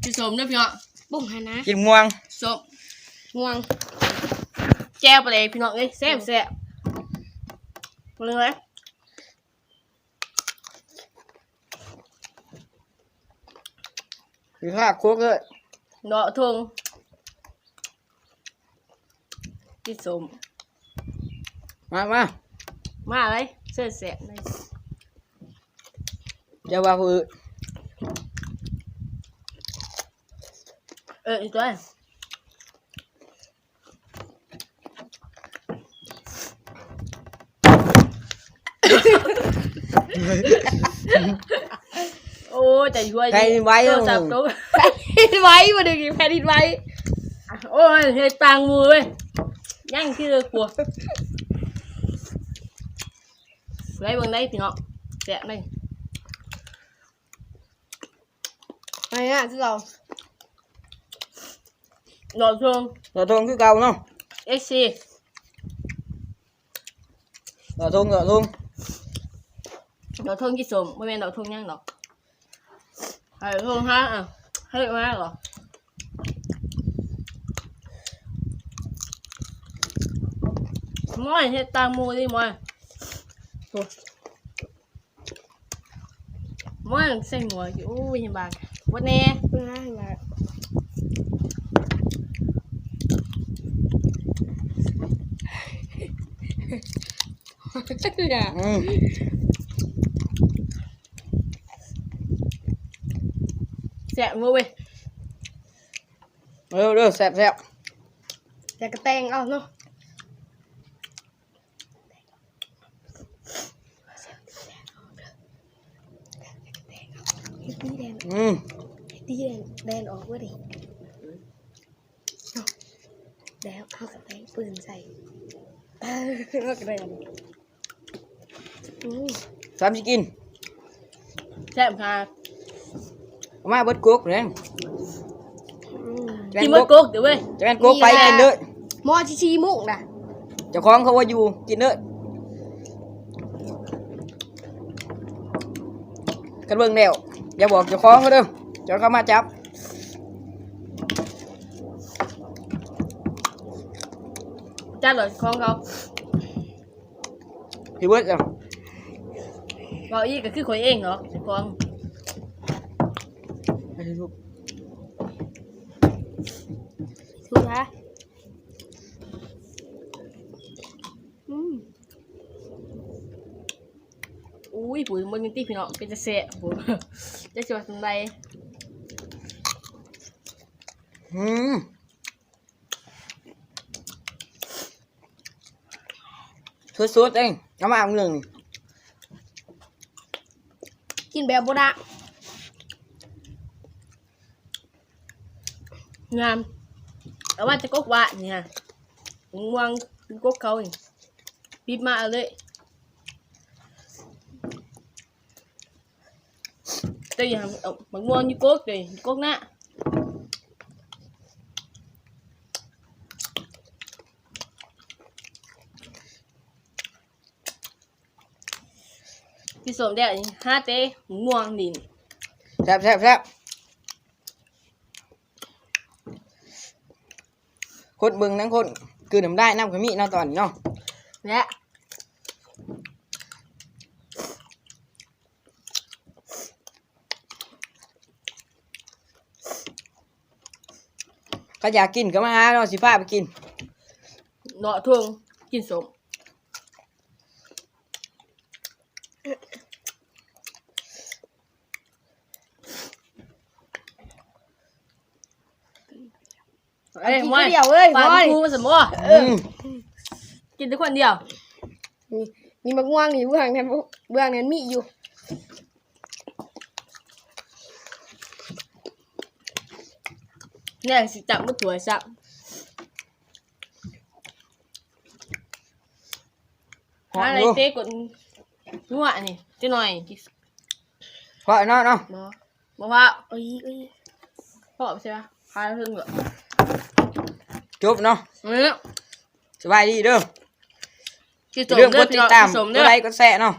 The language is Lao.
ກິນສົ້ມເດີພີ່ນ້ອງ ປຸ້ງຫັ້ນນະ ກິນມ່ວງ ສົ້ມ ມ່ວງ ແຈ່ວປາແດກພີ່ນ້ອງເອີຍ ແຊບໆ ເບິ່ງເລີຍ ຄືຮາກຄົກເລີຍ ເນາະ ເນາະທົ່ງ ກິນສົ້ມ ມາ ມາ ມາເລີຍ ແຊບໆ ເລີຍ ຢ່າວ່າຜູ້ອື່ນ ເອີ ອີກຕົວະ ໂອ້ຍ ໃຈຫ້ວຍ ແຜ່ນດິນໄຫວ ໂທລະສັບຕົກ ແຜ່ນດິນໄຫວ ມາດຶງອີກ ແຜ່ນດິນໄຫວ ໂອ້ຍ ເຮັດຕ່າງໝູ່ເວີຍ ຍັງຄືເດີກວ່າ ໄວ້ເບິ່ງໄດ້ພີ່ນ້ອງ ແຊບເລີຍ ອັນນີ້ນະ ຄືເກົ່າ ເນາະທົ່ງ ເນາະທົ່ງຄືເກົ່າເນາະ ເອັຟຊີ ເນາະທົ່ງ ເນາະທົ່ງ ເນາະທົ່ງກິນສົ້ມ ບໍ່ແມ່ນເນາະທົ່ງຫຍັງດອກ ເອີ ທົ່ງຫາ ເອີ ເຮັດມາເນາະ ມອຍ ເຮັດຕ່າງໝູ່ຕິມອຍ ໂອ້ ມາໃສ່ຫົວຢູ່ ໂອ້ຍ ເຫັນບາດ ບໍ່ແນ່ ເບິ່ງນະ ເຫັນບາດ ອືມ ແຊບເວີຍ ເອີ ເດີ ແຊບໆ ແຕ່ກະແຕ່ງເອົາເນາະ. ອືມ ແລ້ວເຮົາກະແຕ່ງປືນໃສ່ ເຮົາກະໄດ້ ອືມ ສາມຊິກິນ ແຊບຂະໜາດ ເອົາມາເບິດກົກແລ້ວ ອືມ ກິນເບິດກົກເດີເວີຍ ຈະແມ່ນກົກໄປກິນເດີ ໝໍ່ຊິສີ່ໂມງນະ ເຈົ້າຂອງເຂົາບໍ່ຢູ່ ກິນເດີ ຄັນເບິ່ງແລ້ວ ຢ່າບອກເຈົ້າຂອງເຂົາເດີ ເຈົ້າເຂົາມາຈັບ ຈັບເລີຍຂອງເຂົາ. ຊິເບິດແລ້ວ ເວົ້າອີກກະຄືຂ້ອຍເອງເນາະ ເຈົ້າຂອງ ທຸກລະ ອືມ ອຸ້ຍ ພຸ້ນ ເບິ່ງຕິພີ່ນ້ອງ ເປັນຕາແຊະ ພຸ້ນ ຈັກຊິວ່າສ່ຳໃດ ອືມ. ສົດໆ ເອງ ເອົາມາອັນໜຶ່ງ ກິນແບບບໍ່ດະ ງາມ ເອົາມາແຕ່ກົກຫວານນີ້ ມ່ວງ ກົກເຂົານີ້ ບິບມາເອົາເລີຍ. ໂຕນີ້ຫາ ເອົາໝາກມ່ວງຢູ່ກົກ ໂຕນີ້ຢູ່ກົກນະ ກິນສົ້ມແລ້ວນີ້ ຫາແຕ່ໝາກມ່ວງນີ້ ແຊບໆໆ. ຄົນເບິ່ງນຳຄົນ ກືນນ້ຳລາຍນຳກະມີເນາະ ຕອນນີ້ເນາະ ແລະ ຄັນຢາກກິນກະມາຫາເນາະ ຊິພາໄປກິນ ເນາະ ທົ່ງ ກິນສົ້ມ. ເອີຍ ກິນຜູ້ດຽວເອີຍ ປານ ໝໍ່ ກູມັນສະໝໍ ເອີ ອືມ ກິນແຕ່ຄົນດຽວ ນີ້ ນີ້ໝາກມ່ວງນີ້ ເບື້ອງນັ້ນ ເບື້ອງນັ້ນມີຢູ່ ແນ່ຊິຈັບມາຖ້ວຍຊະ. ຫອມຢູ່ ຫາໄດ້ເຕະກົ້ນງົວນີ້ຈັກໜ້ອຍ ພໍເນາະ ເນາະ ບໍ່ ບໍ່ພໍ ເອີຍ ເອີຍ ພໍໃຊ່ປະ ພາເທິງເລີຍ ຈົບເນາະ ເອີ ສະບາຍດີເດີ ຢ່າລືມກົດຕິດຕາມ ກົດໄລກ໌ ກົດແຊເນາະ.